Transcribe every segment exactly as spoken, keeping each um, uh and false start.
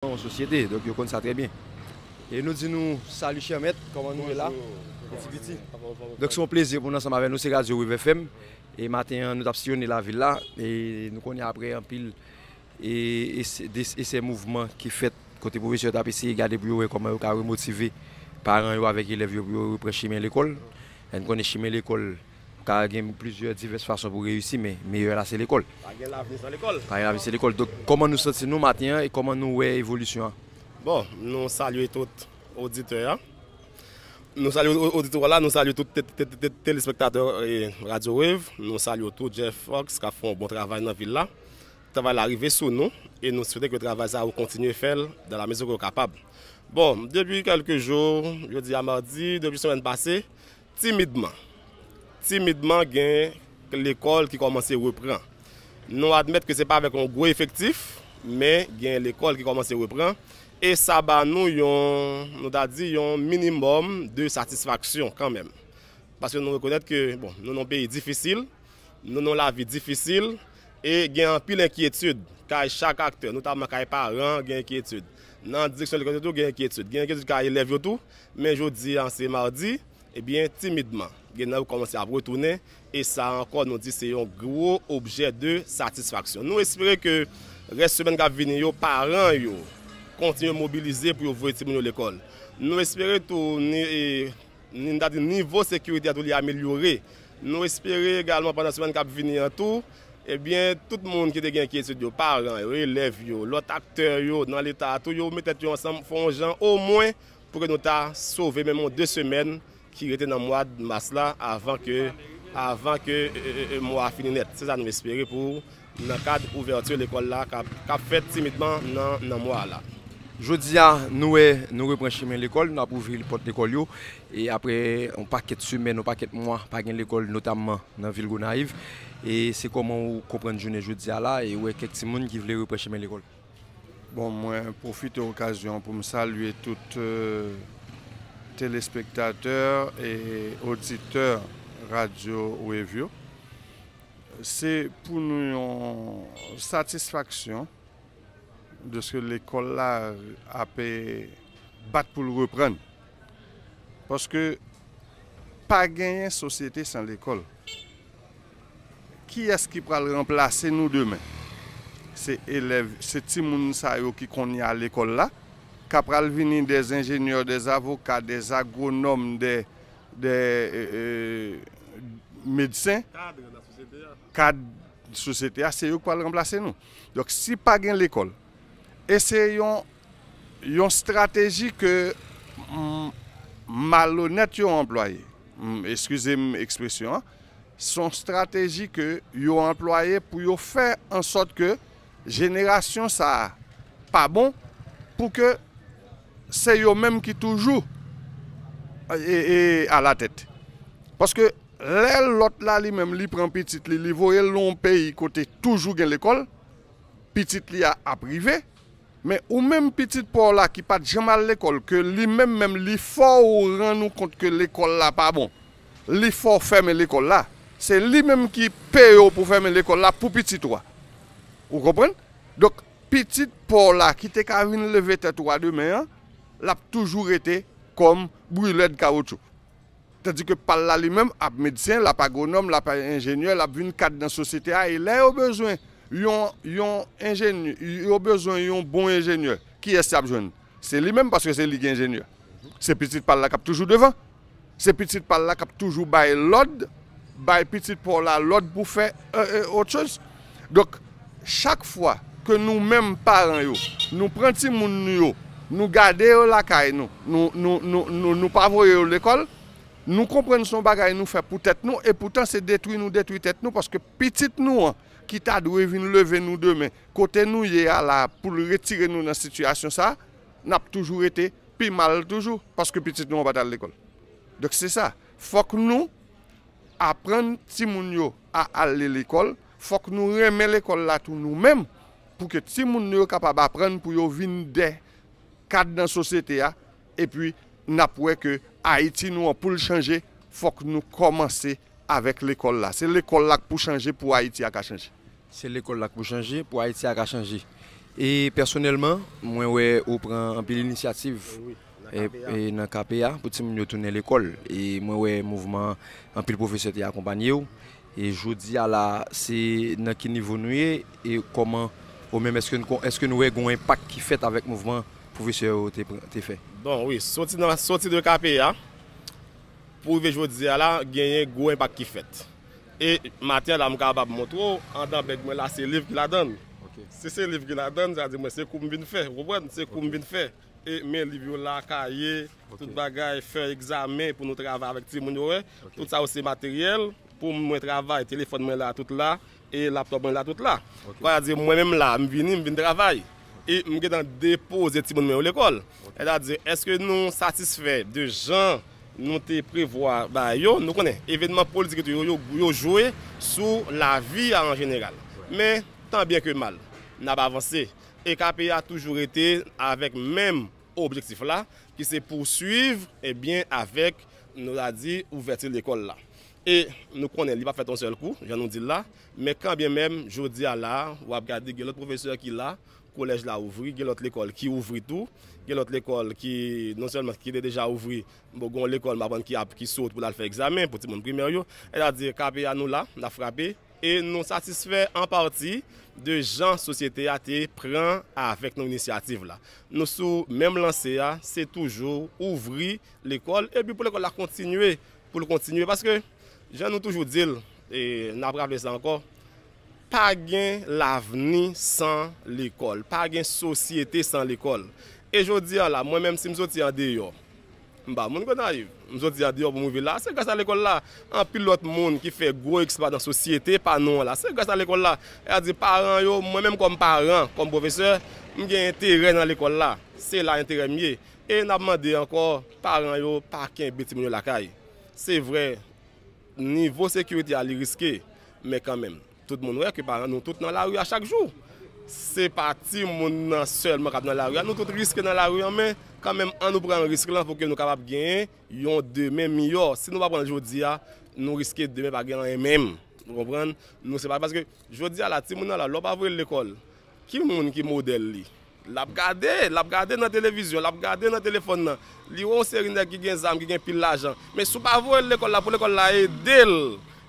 yon sosyete, donk yo konn sa trè byen. E nou di nou, sali chè mèt, kòman nou ye la? Piti piti. Donk se yon plezi pou nou ansanm avè nou, se Radyo Wave F M. E maten an, nou t ap siyone lavil la, e nou konnen apre anpil e, e se, de, esè mouvman ki fèt kote pwofesè yo t ap eseye gade pou yo wè kòman yo ka remotive paran yo avèk elèv yo pou yo repran chemen lekòl. E nou konnen chemen lekòl ka gen plizyè divès fason pou reyisi, men meyè la se lekòl. Pa gen lavni san lekòl. Pa gen lavni san lekòl. Donk, kòman nou santi nou maten an e kòman nou wè evolisyon an? Bon, nou salye tout oditè a. Nou salye o-, oditè la, nou salye tout te-, te-, te-, te-, telespektatè, e, Radyo Wave. Nou salye tou Jeff Fox k ap fè yon bon travay nan vil la. Travay la rive sou nou e nou swete ke travay sa yo kontinye fè l dans la mesure ke yo kapab. Bon, depi kèlke jou, jodi a madi, depi semèn pase, timidman, timidman gen lekòl ki kòmanse repran. Nou admèt ke se pa avèk yon gwo efektif, men gen lekòl ki kòmanse repran. E sa ba nou yon, nou ta di, yon minimòm de satisfaksyon kanmenm. Paske nou rekonèt ke, bon, nou nan yon peyi difisil, nou nan yon lavi difisil, e gen anpil enkyetid. Kay chak aktè, notamman kay paran, gen enkyetid. Nan direksyon lekòl yo tou, gen enkyetid. Gen enkyetid kay elèv yo tou, men jodi a, se madi, ebyen, timidman, gen nan yo kòmanse ap retounen, e sa ankò, nou di se yon gwo objè de satisfaksyon. Nou espere ke rès semèn k ap vini yo, paran yo kontinye mobilize pou yo voye timoun yo lekòl. Nou espere tou, ni, e, ni, ta di nivo sekirite a tou li amelyore. Nou espere egalman pandan semèn k ap vini an tou, ebyen, tout moun ki te gen enkyetid yo, paran yo, elèv yo, lòt aktè yo nan Leta a tou, yo met tèt yo ansanm, fè yon jan omwen pou ke nou ta sove menm yon de semèn ki rete nan mwa mas la avan ke, avan ke, e, e, e, mwa a fini nèt. Se sa nou espere pou nan kad ouvèti lekòl la k ap, k ap fèt timidman nan, nan mwa a la. Jodi a, nou wè, nou repran chemen lekòl, n ap ouvri pòt lekòl yo. E apre yon pakèt semèn, yon pakèt mwa, pa gen lekòl, notamman nan vil Gonayiv. E se kòman ou konprann jounen jodi a la, e ou wè kèk timoun ki vle repran chemen lekòl? Bon, mwen pwofite okazyon pou m salye tout, euh, telespektatè e oditè Radyo Wave yo. Se pou nou yon satisfaksyon de ce que lekòl la ap, eh, bat pou l reprann. Paske pa genyen sosyete san lekòl. Kiyès ki pral ranplase nou demen? Se elèv, se timoun sa yo ki kounye a lekòl la, ka pral vini des ingénieurs, des avocats, des agronomes, des, des, euh, euh, medsen, kad sosyete a, se yo k pral ranplase nou. Donk, si pa gen lekòl, e se yon, yon estrateji ke, mm, malonèt yo anplwaye, mm, eskize m ekspresyon an, se yon estrateji ke yo anplwaye pou yo fè an sòt ke jenerasyon sa a pa bon, pou ke se yo menm ki toujou, e, e, alatèt. Paske lè lòt la li menm li pran pitit li, li voye l nan yon peyi kote toujou gen lekòl, pitit li a ap rive, men ou menm pitit pa w la ki pa t janm al lekòl, ke li menm menm li fè w rann ou kont ke lekòl la pa bon, li fè w fèmen lekòl la, se li menm ki peye w pou fèmen lekòl la pou pitit ou a. Ou konprann? Donk, pitit pa w la ki te ka vin leve tèt ou a demen an, l ap toujou rete kòm brilè de kawotchou. Tandike pa l la li menm ap medsen, l ap agwonòm, l ap enjenyè, l ap vin kad nan sosyete a. E lè yo bezwen yon, yon enjenyè, yo bezwen yon bon enjenyè, kiyès y ap jwenn? Se li menm, paske se li ki enjenyè. Se pitit pa l la k ap toujou devan. Se pitit pa l la k ap toujou bay lòd, bay pitit pa w la lòd pou fè, e, e, autre chose. Donk, chak fwa ke nou menm paran yo, nou pran timoun nou yo, nou gade yo lakay nou, nou, nou, nou, nou, nou pa voye yo lekòl, nou konprann se yon bagay nou fè pou tèt nou, e poutan se detwi nou detwi tèt nou, paske pitit nou an, ki ta dwe vin leve nou demen, kote nou ye a la, pou l retire nou nan sitiyasyon sa a, n ap toujou rete pi mal toujou, paske pitit nou an pa t al lekòl. Donk, se sa. Fòk nou aprann timoun yo a ale lekòl, fòk nou renmen lekòl la tou nou menm, pou ke timoun nou yo kapab aprann pou yo vin de kad nan sosyete a, epi n ap wè ke Ayiti nou an pou l chanje, fòk nou kòmanse avèk lekòl la. Se lekòl la k pou chanje pou Ayiti a ka chanje. Se lekòl la k pou chanje pou Ayiti a ka chanje. E pèsonèlman, mwen wè ou pran anpil inisyativ e, e nan K P A pou timoun yo tounen lekòl. E mwen wè mouvman anpil pwofesè te akonpanye w. E jodi a la, se nan ki nivo nou ye? E kòman ou menm, èske nou, èske nou wè gen yon enpak ki fèt avèk mouvman pwofesè yo te, pran- te fè? Bon, wi, soti nan, soti de K P A pou rive jodi a la, genyen gwo enpak ki fèt. E maten an la, m kapab montre w, andan bèg mwen la, se liv ki ladan l. Si se liv ki ladan l, sa di mwen se kou m vin fè, ou konprann? Se kou m vin fè. E men liv yo la, kaye, tout bagay, fè egzamen pou nou travay avèk timoun yo, wè. Tout sa yo se materyèl pou mwen travay. Telefòn mwen la, tout la, e laptòp mwen la, tout la. Sa di mwen menm la, m vini, m vin travay. E m gentan depoze timoun mwen yo lekòl. Sètadi, èske nou satisfè de jan nou te prevwa bagay yo? Nou konnen, evènman politik yo, yo, yo jwe sou lavi a an jeneral. Men, tan byen ke mal, n ap avanse. E K P A toujou rete avèk menm objektif la, ki se pouswiv, ebyen, avèk, nou ta di, ouvèti lekòl la. E nou konnen li p ap fèt yon sèl kou, jan nou di l la, men kanbyenmenm, jodi a la, w ap gade gen lòt pwofesè ki la, kolèj la ouvri, gen lòt lekòl ki ouvri tou, gen lòt lekòl ki, non sèlman ki te deja ouvri, bon, gen yon lekòl m aprann ki ap, ki sot pou l al fè egzamen pou timoun primè yo. Sètadi, K P A nou la, n ap frape, e nou satisfè an pati de jan sosyete a te pran avèk nou inisyativ la. Nou sou menm lanse a, se toujou ouvri lekòl, epi pou lekòl la kontinye, pou l kontinye, paske, jan nou toujou di l, e n ap raple sa ankò, pa gen lavni san lekòl, pa gen sosyete san lekòl. E jodi a la, mwen menm si m soti andeyò, m pa moun Gonayiv, m soti andeyò pou m rive la, se gras a lekòl la. Anpil lòt moun ki fè gwo eksplwa nan sosyete pa nou an la, se gras a lekòl la. Sètadi paran yo, mwen menm kòm paran, kòm pwofesè, m gen enterè nan lekòl la. Se la enterè m ye. E n ap mande ankò, paran yo pa kenbe timoun yo lakay. Se vre, nivo sekirite a li riske, men kanmenm, tout moun wè ke paran nou tout nan lari a chak jou. Se pa timoun nan sèlman k ap nan lari a, nou tout riske nan lari a, men kanmenm, ann nou pran risk lan pou ke nou kapab genyen yon demen miyò. Si nou pa pran l jodi a, nou riske demen pa gen anyen menm. Ou konprann? Nou se pa paske jodi a la, timoun nan la, lè w pa voye l lekòl, ki moun ki modèl li? L ap gade, l ap gade nan televizyon, l ap gade nan telefòn nan. Li wè yon seri nèg ki gen zam, ki gen pil lajan. Men si w pa voye l lekòl la, pou lekòl la ede l,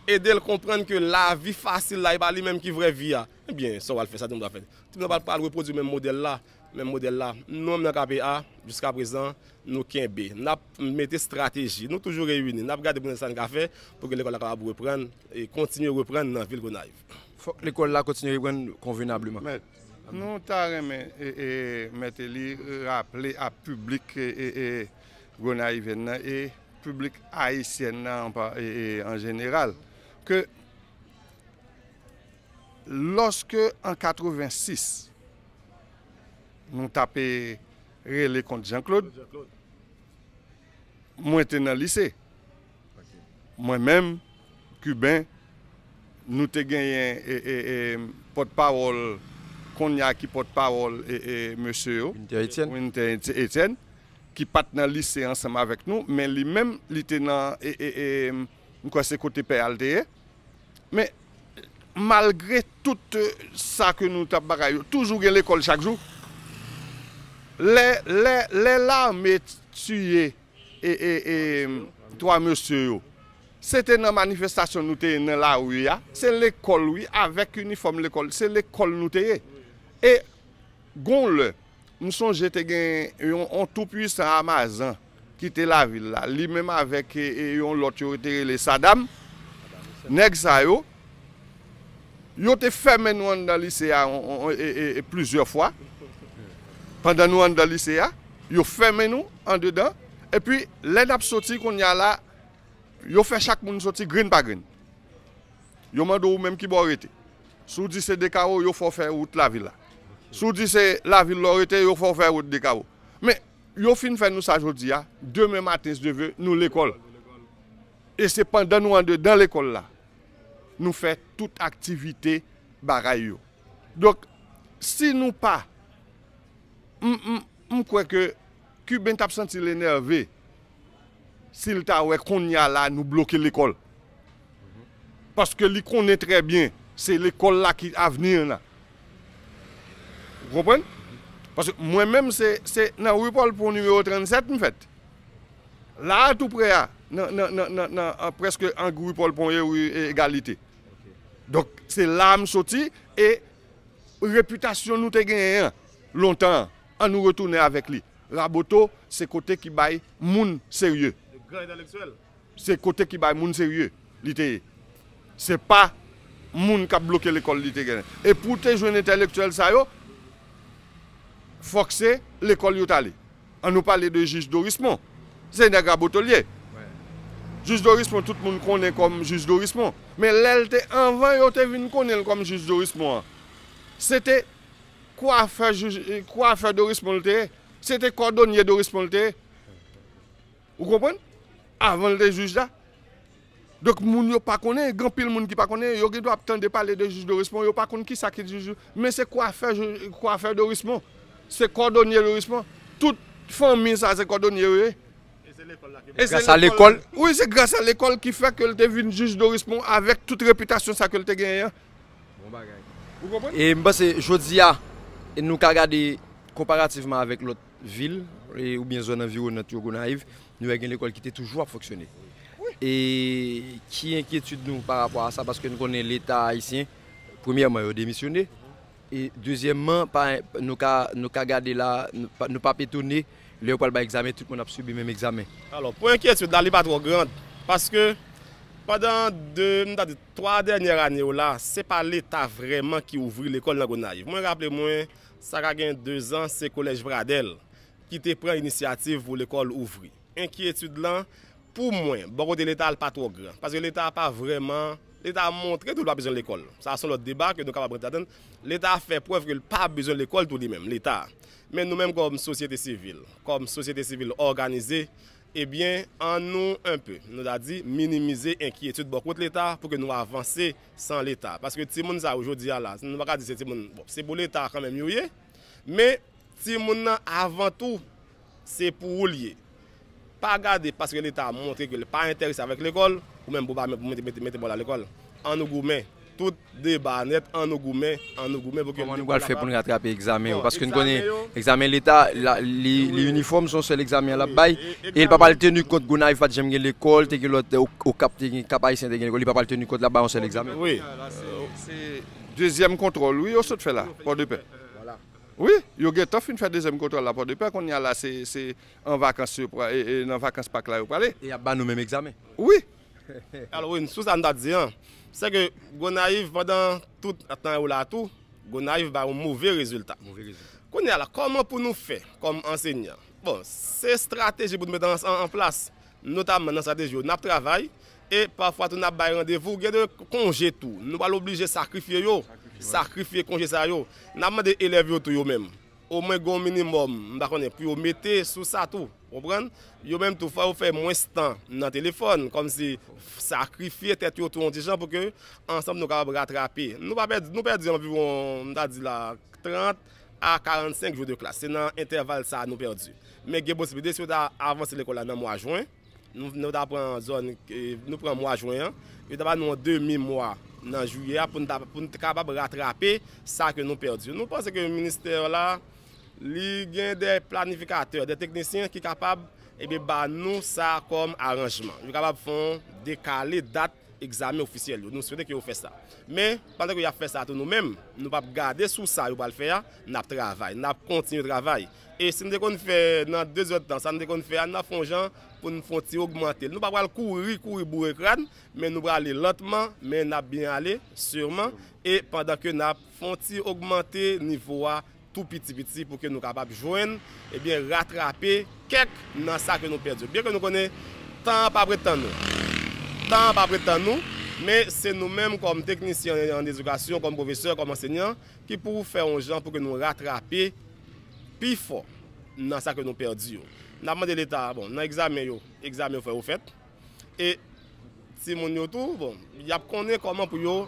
ede l konprann ke lavi fasil la, e pa li menm ki vrè vi a. Ebyen, sa w al fè, sa timoun nan pral fè? Timoun nan pral, pral repwodui menm modèl la, menm modèl la. Nou menm nan K P A, jiskaprezan, nou kenbe. N ap mete estrateji. Nou toujou reyini. N ap gade pou n wè sa n ka fè pou ke lekòl la kapab reprann e kontinye reprann nan vil Gonayiv. Fòk lekòl la kontinye reprann konvenableman. Mèt, nou ta renmen, e, e, Mèt Eli raple a piblik, e, e, e, gonayiven nan e piblik ayisyèn nan an pa, e, e, an jeneral, ke lòske an katrevensis, nou t ap, e, rele kont Jean Claude, mwen te nan lise. Mwen menm, Kiben, nou te genyen, e, e, e, pòtpawòl, kounye a ki pòtpawòl, e, e, mesye yo, Winter Etienne. Winter Eti-, Etienne, ki pa t nan lise ansanm avèk nou, men li menm, li te nan, e, e, e, m kwè se kote pè a l te ye. Men, malgre tout, e, sa ke nou t ap bagay yo, toujou gen lekòl chak jou. Lè, lè, lè lame tiye e, e, e, twa mesye yo, se te nan manifestasyon nou te ye nan lari a. Se lekòl, wi, avèk inifòm lekòl. Se lekòl nou te ye. E gon lè, m sonje te gen yon, yon tou pwisan Amazan ki te lavil la. Li menm avèk, e, e, yon lòt yo te rele Sadam. Nèg sa yo, yo te fèmen nou anndan lise a, on, on, e, e, e, plizyè fwa. Pandan nou anndan lise a, yo fèmen nou andedan. Epi, lè n ap soti kounye a la, yo fè chak moun soti grenn pa grenn. Yo mande w ou menm ki bò w rete. Si w di se Dekawo, yo fè w fè wout lavil la. Si w di se lavil la w rete, yo fè w fè wout Dekawo. Men, yo fin fè nou sa jodi a, demen maten, si Dye ve, nou lekòl. E se pandan nou andedan lekòl la, nou fè tout aktivite bagay yo. Donk, si nou pa, m, m, m kwè ke Kiben t ap santi l enève si l ta wè kounye a la nou bloke lekòl. Paske li konnen trè byen, se lekòl la ki avni an la. Ou konprann? Paske mwen menm, se, se nan Rue Paul Pont nimewo trannsèt m fèt. La a, tou prè a, nan, nan, nan, nan, nan, an, prèske an Rue Paul Pont e Rue Egalite. Donk, se la a m soti e repitasyon nou te genyen an, lontan an, an nou retounen avèk li. Raboto, se kote ki bay moun serye. Gran entèlektyèl. Se kote ki bay moun serye li te ye. Se pa moun k ap bloke lekòl li te genyen. E pou w te jwenn entèlektyèl sa yo, fòk se lekòl yo t ale. An nou pale de jij Dorismond. Se nèg Raboto l ye. Jij Dorismond, tout moun konnen kòm jij Dorismond. Men lè l te, anvan yo te vin konnen l kòm jij Dorismond an, se te kwafè jij, kwafè Dorismond l te ye. Se te kòdonye Dorismond l te ye. Ou konprann? Avan l te jij la. Donk, moun yo pa konnen, gen anpil moun ki pa konnen, yo gen dwa ap tande pale de jij Dorismond, yo pa konn kisa ki jij, men se kwafè, kwafè Dorismond, se kòdonye Dorismond. Tout fanmi sa se kòdonye yo ye. E se gras a lekòl. Wi, se gras a lekòl ki fè ke l te vin jij Dorismond avèk tout repitasyon sa ke l te genyen an. Bon bagay. Ou konprann? E m panse, jodi a, e nou ka gade konparativman avèk lòt vil, e, oubyen zòn anviwonant yo, Gonayiv, nou wè gen lekòl ki te toujou ap fonksyone. E ki enkyetid nou pa rapò a sa? Paske nou konnen Leta ayisyen, premyèman, yo demisyone. E dezyèmman, pa, nou ka, nou ka gade la, nou pa, nou p ap etone lè yo pral bay egzamen, tout moun ap sibi menm egzamen. Alò, pou enkyetid la, li pa twò grand. Paske pandan de, m ta di, twa dènyè ane yo la, se pa Leta vrèman ki ouvri lekòl nan Gonayiv. Mwen raple mwen, sa ka gen dezan, se Kolèj Pradèl ki te pran inisyativ pou lekòl ouvri. Enkyetid lan, pou mwen, bò kote Leta a, l pa twò gran. Paske Leta a pa vrèman, Leta a montre tou l pa bezwen lekòl. Sa se yon lòt deba ke nou kapab rete ladan l. Leta a fè prèv ke l pa bezwen lekòl tou li menm, Leta a. Men nou menm kòm sosyete sivil, kòm sosyete sivil òganize, ebyen, an nou enpe, nou ta di, minimize enkyetid bò kot Leta pou ke nou avanse san Leta. Paske timoun sa yo jodi a la, nou pa ka di se timoun, bon, se pou Leta kanmenm yo ye, men timoun nan avan tou, se pou ou l ye. Pa gade paske Leta a montre ke l pa enterese avèk lekòl, ou menm pou w pa mete, mete, mete bò l a lekòl. An nou goumen. Tout deba nèt, an nou goumen, an nou goumen pou ke lekòl la pa. Kòman nou pral fè pou n ratrape egzamen yo? Paske n konnen egzamen Leta, la, li, li inifòm, se yon sèl egzamen l ap bay. E l pa pral teni kont, Gonayiv pa t janm gen lekòl, te gen lòt, O-, Okap te gen, Cap Haïtien te gen lekòl, li pa pral teni kont, l ap bay yon sèl egzamen. Wi. Se dezyèm kontwòl, wi, yo sot fè la, Pòdepè. Wi, yo gentan fin fè dezyèm kontwòl la Pòdepè, kounye a la se, se an vakans yo pra-, e, e, nan vakans Pak la yo prale. E y ap ba nou menm egzamen. Wi. Alò, wi, sou sa n ta di an, se ke Gonayiv, pandan tout tan yo la tou, Gonayiv bay yon move rezilta. Move rezilta. Kounye a la, kòman pou nou fè, kòm ansenyan? Bon, se estrateji pou nou mete an, an, an plas. Notamman nan estrateji yo, n ap travay, e pafwa tou n ap bay randevou, gen de konje tou. Nou pral oblije sakrifye yo, sakrifye konje sa yo. N ap mande elèv yo tou yo menm, omwen gen yon minimòm, m pa konnen, pou yo mete sou sa tou, konprann? Yo menm tou, fò yo fè mwens tan nan telefòn, kòmsi sakrifye tèt yo tou yon ti jan pou ke ansanm nou kapab ratrape. Nou pa pèdi, nou pèdi anviwon, m ta di la, trant a karannsenk jou de klas. Se nan entèval sa a nou pèdi. Men gen posiblite, si yo ta avanse lekòl la nan mwa jen, nou, nou ta pran zòn, e, nou pran mwa jen an, yo ta ba nou yon demi mwa nan jiyè a pou n ta, pou n ta kapab ratrape sa ke nou pèdi. Nou panse ke ministè la, li gen de planifikatè, de teknisyen ki kapab, ebyen, ba nou sa kòm aranjman. Yo kapab fè yon dekale dat egzamen ofisyèl yo. Nou swete ke yo fè sa. Men, pandan ke y ap fè sa tou nou menm, nou p ap gade sou sa yo pral fè a, n ap travay, n ap kontinye travay. E si n te konn fè nan de zè tan, sa n te konn fè a, n ap fè yon jan pou n fè yon ti ogmante l. Nou pa pral kouri, kouri boure kràn, men nou prale lantman, men n ap byen ale, siman. E pandan ke n ap fè yon ti ogmante nivo a tou piti piti pou ke nou kapab jwenn, ebyen, ratrape kèk nan sa ke nou pèdi. Byen ke nou konnen tan an p ap ret tann nou. Tan an p ap ret tann nou, men se nou menm kòm teknisyen an edikasyon, kòm pwofesè, kòm ansenyan, ki pou fè yon jan pou ke nou ratrape pi fò nan sa ke nou pèdi yo. N ap mande Leta, bon, nan egzamen yo, egzamen yo fò yo fèt. E timoun yo tou, bon, y ap konnen kòman pou yo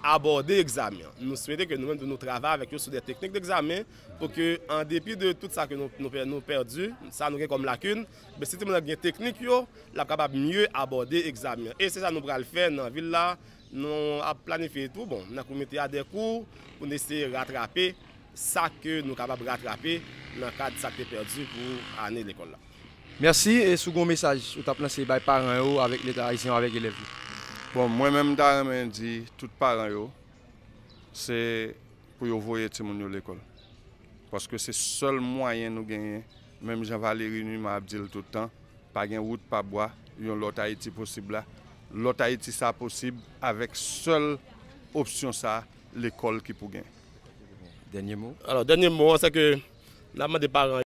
abòde egzamen an. Nou swete ke nou menm tou nou travay avèk yo sou de teknik degzamen pou ke, an depi de tout sa ke nou, nou pè-, nou pèdi, sa nou gen kòm lakin, men si timoun nan gen teknik yo, l ap kapab mye abòde egzamen an. E se sa nou pral fè nan vil la. Nou ap planifye tou, bon, nan komite a de kou pou n eseye ratrape Sa ke nou kapab ratrape nan kad sa k te pèdi pou ane lekòl la. Mèsi. E si w gen yon mesaj ou t ap lanse bay paran yo avèk Leta ayisyen yo avèk elèv yo? Bon, mwen menm m ta renmen di tout paran yo, se pou yo voye timoun yo lekòl. Paske se sèl mwayen nou genyen, menm jan Valéry Numa ap di l tout tan, pa gen wout pa bwa, yon lòt Ayiti posib la. Lòt Ayiti sa posib avèk sèl opsyon sa, lekòl ki pou gen. Dènye mo. Alò, dènye mo an, se ke n ap mande paran